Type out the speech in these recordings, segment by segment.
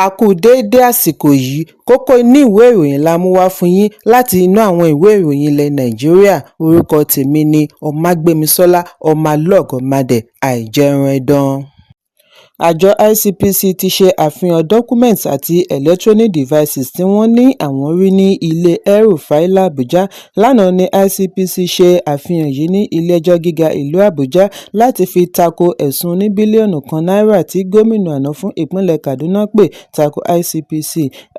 A kú déédé àsìkò yìí. Kókó inú ìwé ìròyìn la mú wá fún yín láti inú àwọn ìwé ìròyìn ilẹ̀ Nàìjíríà. Orúkọ tèmi ni Ọmágbémisọ́lá Ọmọlọ́gọ̀mádẹ Àìjẹunẹdàn. Àjọ ICPC ti ṣe àfihàn documents àti electronic devices tí wọ́n ní àwọn rí ní ilé El-Rufai làbújá. Lánàá ní ICPC ṣe àfihàn yìí ní ilé-ẹjọ́ gíga ìlú Àbújá láti fi tako ẹ̀sùn oní bílíọ̀nù kan náírà tí gómìnà àná fún ìpínlẹ̀ Kaduna pè tako ICPC.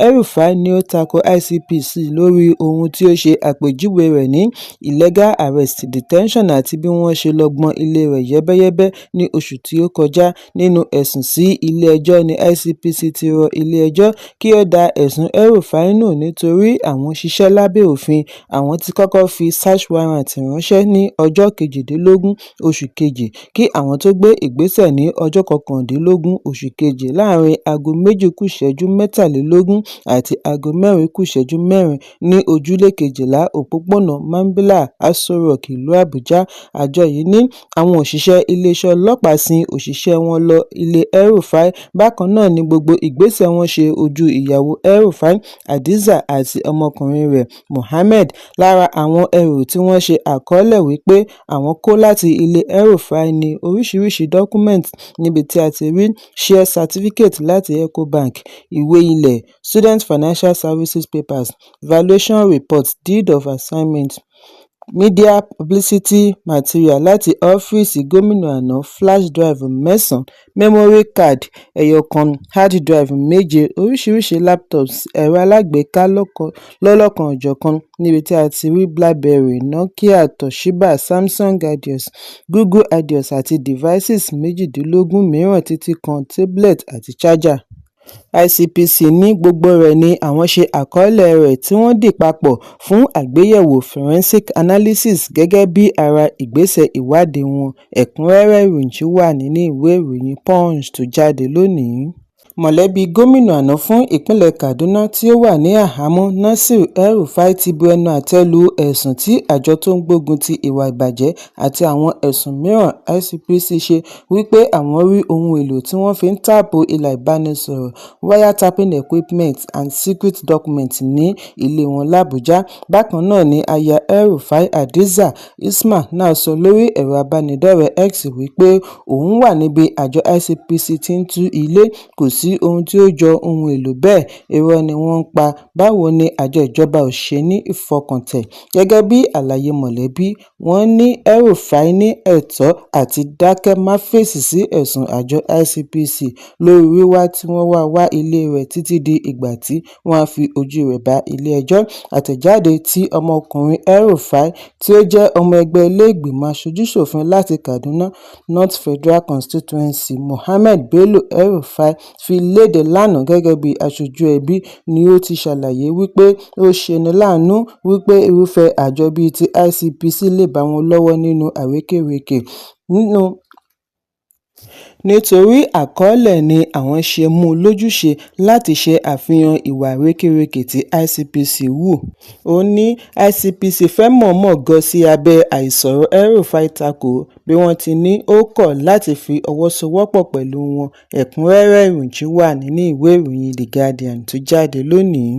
El-Rufai ni ó tako ICPC lórí ohun tí ó ṣe àpèjúwe rẹ̀ ní illegal arrest, detention àti bí wọ́n ṣe lọ gbọn ilé rẹ̀ yẹ́bẹ́yẹ́bẹ́ ní oṣù tí ó kọjá. Nínú ẹ̀sùn sí ilé-ẹjọ́ ní ICPC ti rọ ilé-ẹjọ́ kí ó da ẹ̀sùn El-Rufai nù nítorí àwọn ṣiṣẹ́ lábẹ́ òfin. Àwọn ti kọ́kọ́ fi search warrant ránṣẹ́ ní ọjọ́ 18 oṣù kejì kí àwọn tó gbé ìgbésẹ̀ ní ọjọ́ 19 oṣù kejì láàárín aago 1:23 àti aago 3:56 ní Ojúlé 12, Òpópónà Mambila, Aso Rock, ìlú Àbújá. Àjọ yìí ní àwọn òṣìṣẹ́ iléeṣẹ́ ọlọ́pàá sin òṣìṣẹ́ wọn lọ ilé El-Rufai. Bákan náà ní gbogbo ìgbésẹ̀ wọn ṣe ojú ìyàwó El-Rufai, Hadiza, àti ọmọkùnrin rẹ̀ Mohammed. Lára àwọn ẹrù tí wọ́n ṣe àkọọ́lẹ̀ wípé àwọn kó láti ilé El-Rufai ní oríṣiríṣi document níbi tí a ti rí share certificate láti Ecobank, ìwé ilé, student financial services papers, valuation report, deed of assignment, media publicity material láti ọ́fíìsì gómìnà àná, flash drive mẹ́sàn-án, memory card ẹyọ kan, hard drive méje, oríṣiríṣi laptops, ẹ̀rọ alágbèéká lọ́lọ́kan-ò-jọ̀kan níbi tí a ti rí Blackberry, Nokia, Toshiba, Samsung Ideos, Google Ideos àti devices 18 mìíràn títí kan tablet àti charger. ICPC ní gbogbo rẹ̀ ni àwọn ṣe àkọọ́lẹ̀ rẹ̀ tí wọ́n dì papọ̀ fún àgbéyẹ̀wò forensic analysis gẹ́gẹ́ bíi ara ìgbésẹ̀ ìwádìí wọn. Ẹ̀kúnrẹ́rẹ́ ìròyìn wà nínú ìwé ìròyìn Punch tó jáde lónìí. Mọ̀lẹ́bí gómìnà àná fún ìpínlẹ̀ Kaduna tí ó wà ní àhámọ́, Nasir El-Rufai, ti bu ẹnu àtẹ́ lu ẹ̀sùn tí àjọ tó ń gbógun ti ìwà ìbàjẹ́ àti àwọn ẹ̀sùn mìíràn ICPC ṣe wípé àwọn rí ohun èlò tí wọ́n fi ń táàpù ìlà ìbánisọ̀rọ̀ wiretapping equipment and secret documents ní ilé wọn làbújá. Bákan náà ni aya El-Rufai, Hadiza Ismail, náà sọ lórí ẹ̀rọ ìbánidọ́rẹ̀ẹ́ X wípé òun wà níbi àjọ ICPC ti ń tú ilé, kò sí ohun tí ó jọ ohun èlò bẹ́ẹ̀, irọ́ ni wọ́n ń pa, báwo ni àjọ ìjọba ò ṣe ní fọkàntẹ̀. Gẹ́gẹ́ bí àlàyé mọ̀lẹ́bí, wọ́n ní El-Rufai ní ẹ̀tọ́ àti dákẹ́ máfèsì sí ẹ̀sùn àjọ ICPC lórí wíwá tí wọ́n wá wá ilé rẹ̀ títí di ìgbà tí wọ́n á fi ojú rẹ̀ bá ilé-ẹjọ́. Àtẹ̀jáde tí ọmọkùnrin El-Rufai, tí ó jẹ́ ọmọ ẹgbẹ́ ilé ìgbìmọ̀ aṣojú-ṣòfin láti Kaduna North Federal Constituency, Mohammed Bello El-Rufai, fi lédè lánàá gẹ́gẹ́ bí aṣojú ẹbí ni ó ti ṣàlàyé wípé ó ṣeni láàánú wípé irúfẹ́ àjọ bíi ti ICPC lè bá wọn lọ́wọ́ nínú àrékérekè nínú nítorí àkọọ́lẹ̀ ni àwọn ṣe mú lójúṣe láti ṣe àfihàn ìwà àrékérekè tí ICPC hù. Ó ní ICPC fẹ́ẹ́ mọ̀ọ́mọ̀ gọ sí abẹ́ àhesọ ọ̀rọ̀ El-Rufai ta kò ó bí wọ́n ti ní ó kọ̀ láti fi ọwọ́ sowọ́pọ̀ pẹ̀lú wọn. Ẹ̀kúnrẹ́rẹ́ ìròyìn wà nínú ìwé ìròyìn The Guardian tó jáde lónìí.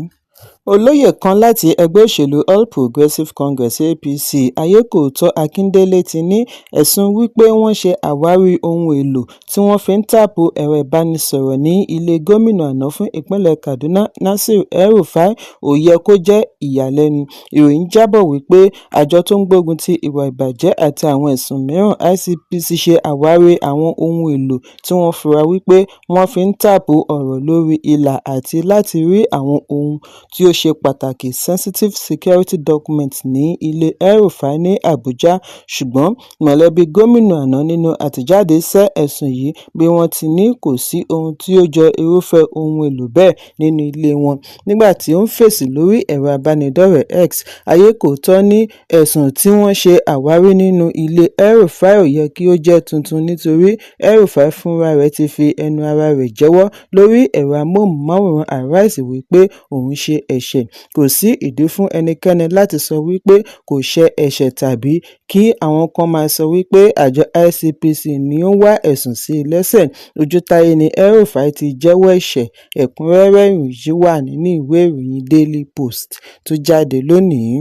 Olóyè kan láti ẹgbẹ́ òṣèlú All Progressives Congress (APC), Ayékòótọ́ Akíndélé, ti ní ẹ̀sùn wípé wọ́n ṣe àwárí ohun èlò tí wọ́n fi ń táàpù ẹ̀rọ ìbánisọ̀rọ̀ ní ilé gómìnà àná fún ìpínlẹ̀ Kaduna, Nasir El-Rufai, ò yẹ kó jẹ́ ìyàlẹ́nu. Ìròyìn jábọ̀ wípé àjọ tó ń gbógun ti ìwà ìbàjẹ́ àti àwọn ẹ̀sùn mìíràn ICPC ṣe àwárí àwọn ohun èlò tí wọ́n fura wípé wọ́n fi ń táàpù ọ̀rọ̀ lórí ìlà àti láti rí àwọn ohun tí ó ṣe pàtàkì sensitive security documents ní ilé El-Rufai ní Àbújá. Ṣùgbọ́n mọ̀lẹ́bí gómìnà àná nínú àtẹ̀jáde sẹ́ ẹ̀sùn yìí bí wọ́n ti ní kò sí ohun tí ó jọ irúfẹ́ ohun èlò bẹ́ẹ̀ nínú ilé wọn. Nígbà tí ó ń fèsì lórí ẹ̀rọ ìbánidọ́rẹ̀ẹ́ X, Ayékòótọ́ ní ẹ̀sùn tí wọ́n ṣe àwárí nínú ilé El-Rufai ò yẹ kí ó jẹ́ tuntun nítorí El-Rufai fúnra rẹ̀ ti fi ẹnu ara rẹ̀ jẹ́wọ́ lórí ẹ̀rọ amóhùnmáwòrán Arise wípé òun ṣe ẹ̀ṣẹ̀. ẹ̀ṣẹ̀. Kò sí ìdí fún ẹnikẹ́ni láti sọ wípé kò ṣe ẹ̀ṣẹ̀ tàbí kí àwọn kan máa sọ wípé àjọ ICPC ni ó ń wá ẹ̀sùn sí i lẹ́sẹ̀. Ojútáyé ni El-Rufai ti jẹ́wọ́ ẹ̀ṣẹ̀. Ẹ̀kúnrẹ́rẹ́ ìròyìn yìí wà nínú ìwé ìròyìn Daily Post tó jáde lónìí.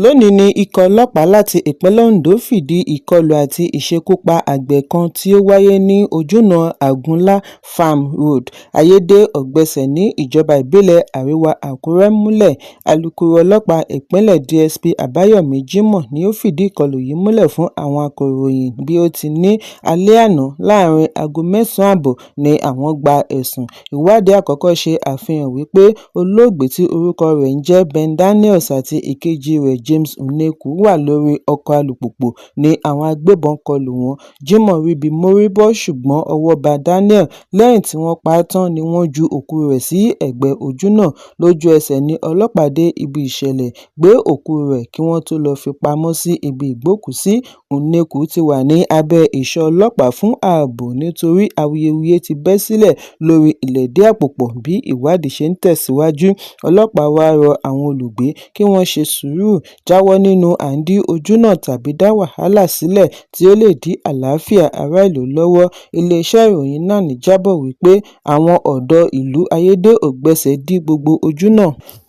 Lónìí ní ikọ̀ ọlọ́pàá láti ìpínlẹ̀ Ondo fìdí ìkọlù àti ìṣekúpa àgbẹ̀ kan tí ó wáyé ní ojúnà Àgúnlá Farm Road, Ayédè-ọ̀gbẹ́sẹ̀ ní ìjọba ìbílẹ̀ Àríwá Àkúrẹ́ múlẹ̀. Alūkkóró ọlọ́pàá ìpínlẹ̀ DSP Àbáyọ̀mí Jimoh ni ó fìdí ìkọlù yìí múlẹ̀ fún àwọn akọ̀ròyìn bí ó ti ní alẹ́ àná láàrin aago 9:30 ni àwọn gba ẹ̀sùn. Ìwádìí àkọ́kọ́ ṣe àfihàn wípé olóògbé tí orúkọ rẹ̀ ń jẹ́ Ben Daniels àti ìkejì rẹ̀ James Uneku wà lórí ọkọ̀ alùpùpù ní àwọn agbébọn kọlù wọ́n. Jimoh ríbi mórí bọ́ ṣùgbọ́n ọwọ́ bá Daniel. Lẹ́yìn tí wọ́n pa á tán ni wọ́n ju òkú rẹ̀ sí ẹ̀gbẹ́ ojúnà. Lójú-ẹsẹ̀ ní ọlọ́pàá dé ibi ìṣẹ̀lẹ̀, gbé òkú rẹ̀ kí wọ́n tóó lọ́ọ́ fi pamọ́ sí ibi ìgbókùú-sí. Uneku ti wà ní abẹ́ ìṣọ́ ọlọ́pàá fún ààbò nítorí awuyewuye ti bẹ́ sílẹ̀ lórí ìlẹ̀dí-àpòpọ̀ bí ìwádìí ṣe ń tẹ̀síwájú. Ọlọ́pàá wàá rọ àwọn olùgbé kí wọ́n ṣe sùúrù, jáwọ́ nínú à ń dí ojúnà tàbí dá wàhálà sílẹ̀ tí ó lè dí àlàáfíà aráàlú lọ́wọ́. Iléeṣẹ́ ìròyìn NAN jábọ̀ wípé àwọn ọ̀dọ́ ìlú Ayédè-ọ̀gbẹ́sẹ̀ dí gbogbo ojúnà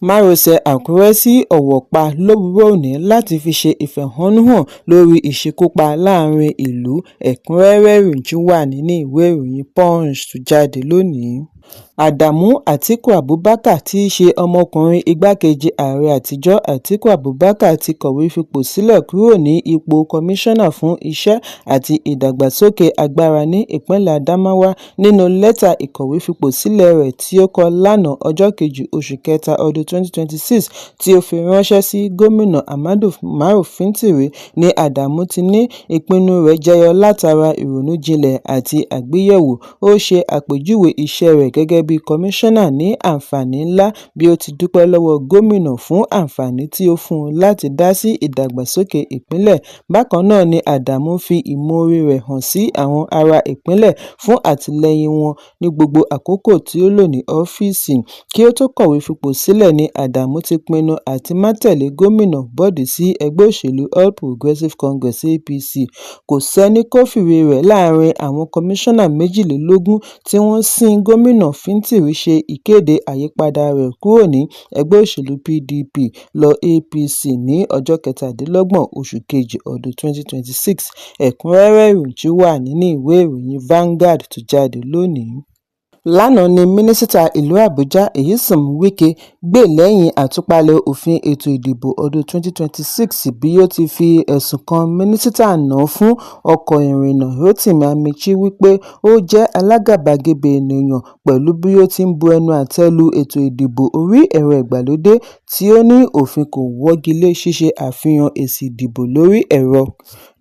márosẹ̀ Àkúrẹ́ sí Ọ̀wọ̀ pa lówùúrọ̀ òní láti fi ṣe ìfẹ̀hónúhàn lórí ìṣekúpa láàrin ìlú. Ẹ̀kúnrẹ́rẹ́ ìròyìn wà nínú ìwé ìròyìn Punch tó jáde lónìí. Adamu Atiku Abubakar tí í ṣe ọmọkùnrin igbákejì ààrẹ àtijọ́ Atiku Abubakar ti kọ̀wé fipò sílẹ̀ kúrò ní ipò kọmíṣánná fún iṣẹ́ àti ìdàgbàsókè agbára ní ìpínlẹ̀ Adamawa. Nínú lẹ́tà ìkọ̀wé fipò sílẹ̀ rẹ̀ tí ó kọ lánàá ọjọ́ kejì oṣù kẹta ọdún 2026 tí ó fi ránṣẹ́ sí gómìnà Ahmadu Umaru Fintiri ní Adamu ti ní ìpinnu rẹ̀ jẹyọ látara ìrònú jinlẹ̀ àti àgbéyẹ̀wò. Ó ṣe àpèjúwe iṣẹ́ rẹ̀ gẹ́gẹ́ bí kọmíṣánná ní àǹfààní ńlá bí ó ti dúpẹ́ lọ́wọ́ gómìnà fún àǹfààní tí ó fún un láti dá sí ìdàgbàsókè ìpínlẹ̀. Bákan náà ni Adamu fi ìmoore rẹ̀ hàn sí àwọn ará ìpínlẹ̀ fún àtìlẹ́yìn wọn ní gbogbo àkókò tí ó lò ní ọ́fíìsì. Kí ó tó kọ̀wé fipò sílẹ̀ ní Adamu ti pinnu àti má tẹ̀lé gómìnà bọ́de sí ẹgbẹ́ òṣèlú All Progressives Congress (APC). Kò sẹ́ni kófìrí rẹ̀ láàrin àwọn kọmíṣánná 22 tí wọ́n sin gómìnà Fintiri ṣe ìkéde àyípadà rẹ̀ kúrò ní ẹgbẹ́ òṣèlú PDP lọ APC ní ọjọ́ 27 oṣù kejì ọdún 2026. Ẹ̀kúnrẹ́rẹ́ ìròyìn wà nínú ìwé ìròyìn Vanguard tó jáde lónìí. Lánàá ní Mínísítà ìlú Àbújá Nyesom Wike gbè lẹ́yìn àtúpalẹ̀ òfin ètò ìdìbò ọdún 2026 bí ó ti fi ẹ̀sùn kan mínísítà náà fún ọkọ̀ ìrìnnà Rotimi Amaechi wípé ó jẹ́ alágàbàgebè ènìyàn pẹ̀lú bí ó ti ń bu ẹnu àtẹ́ lu ètò ìdìbò orí ẹ̀rọ ìgbàlódé tí ó ní òfin kò wọ́gilé ṣíṣe àfihàn èsì ìdìbò lórí ẹ̀rọ.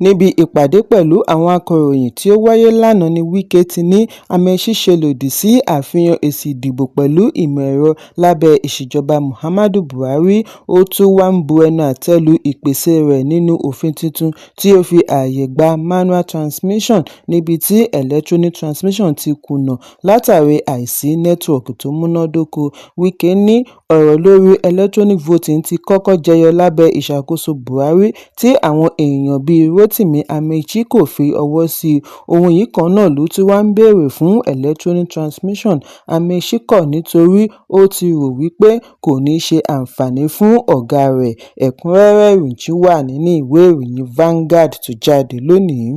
Níbi ìpàdé pẹ̀lú àwọn akọ̀ròyìn tí ó wáyé lánàá ní Wike ti ní Amaechi ṣe lòdì sí àfihàn èsì ìdìbò pẹ̀lú ìmọ̀ ẹ̀rọ lábẹ́ ìṣèjọba Muhammadu Buhari. Ó tún wá ń bu ẹnu àtẹ́ lu ìpèsè rẹ̀ nínú òfin tuntun tí ó fi ààyè gba manual transmission níbi tí electronic transmission ti kùnà látàrí àìsí nẹ́tíwọ́ọ̀kì tó múnádóko. Wike ní ọ̀rọ̀ lórí electronic voting ti kọ́kọ́ jẹyọ lábẹ́ ìṣàkóso Buhari tí àwọn èèyàn bíi Rotimi Amaechi kò fi ọwọ́ sí. Òun yìí kan náà ló tún wá ń béèrè fún electronic transmission. Amaechi kọ̀ nítorí ó ti rò wípé kò ní ṣe àǹfààní fún ọ̀gá rẹ̀. Ẹ̀kúnrẹ́rẹ́ ìròyìn wà nínú ìwé ìròyìn Vanguard tó jáde lónìí.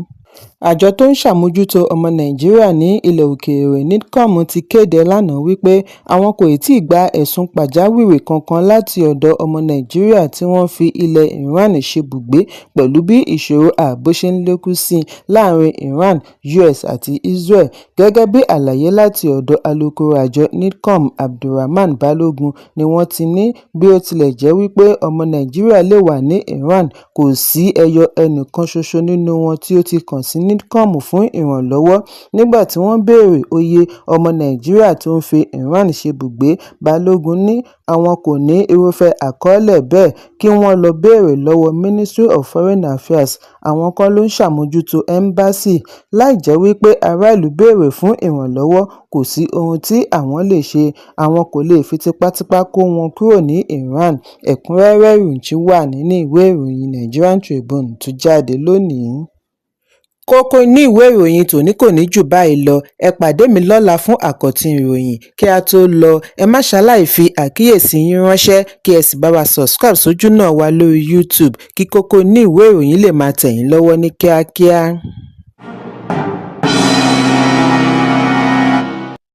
Àjọ tó ń ṣàmójútó ọmọ Nàìjíríà ní ilẹ̀ òkèèrè NIDCOM ti kéde lánàá wípé àwọn kò tíì gba ẹ̀sùn pàjáwìrì kankan láti ọ̀dọ̀ ọmọ Nàìjíríà tí wọ́n fi ilẹ̀ Iran ṣebùgbé pẹ̀lú bí ìṣòro ààbò ṣe ń lékún sí i láàrin Iran, US àti Israel. Gẹ́gẹ́ bí àlàyé láti ọ̀dọ̀ alūkkóró àjọ NIDCOM Abdulrahman Balogun ni wọ́n ti ní bí ó tilẹ̀ jẹ́ wípé ọmọ Nàìjíríà lè wà ní Iran, kò sí ẹyọ ẹnìkan ṣoṣo nínú wọn tí ó ti kàn sí NIDCOM fún ìrànlọ́wọ́. Nígbà tí wọ́n béèrè oye ọmọ Nàìjíríà tó ń fi Iran ṣebùgbé, Balogun ní àwọn kò ní irúfẹ́ àkọọ́lẹ̀ bẹ́ẹ̀, kí wọ́n lọ́ọ́ béèrè lọ́wọ́ Ministry of Foreign Affairs, àwọn kọ́ ló ń ṣàmójútó ẹ́ńbáṣì. Láìjẹ́ wí pé aráàlú béèrè fún ìrànlọ́wọ́, kò sí ohun tí àwọn lè ṣe, àwọn kò lè fi tipátipá kó wọn kúrò ní Iran. Ẹ̀kúnrẹ́rẹ́ ìròyìn wà nínú ìwé ìròyìn Nigerian Tribune tó jáde lónìí. Kókó inú ìwé ìròyìn tòní kò ní jù báyìí lọ. Ẹ pàdé mi lọ́la fún àkọ́tún ìròyìn. Kí a tó lọ, ẹ má ṣaláì fi àkíyèsí yín ránṣẹ́, kí ẹ sì bá wa subscribe sójúnà wa lórí YouTube kí kókó inú ìwé ìròyìn lè máa tẹ̀ yín lọ́wọ́ ní kíákíá.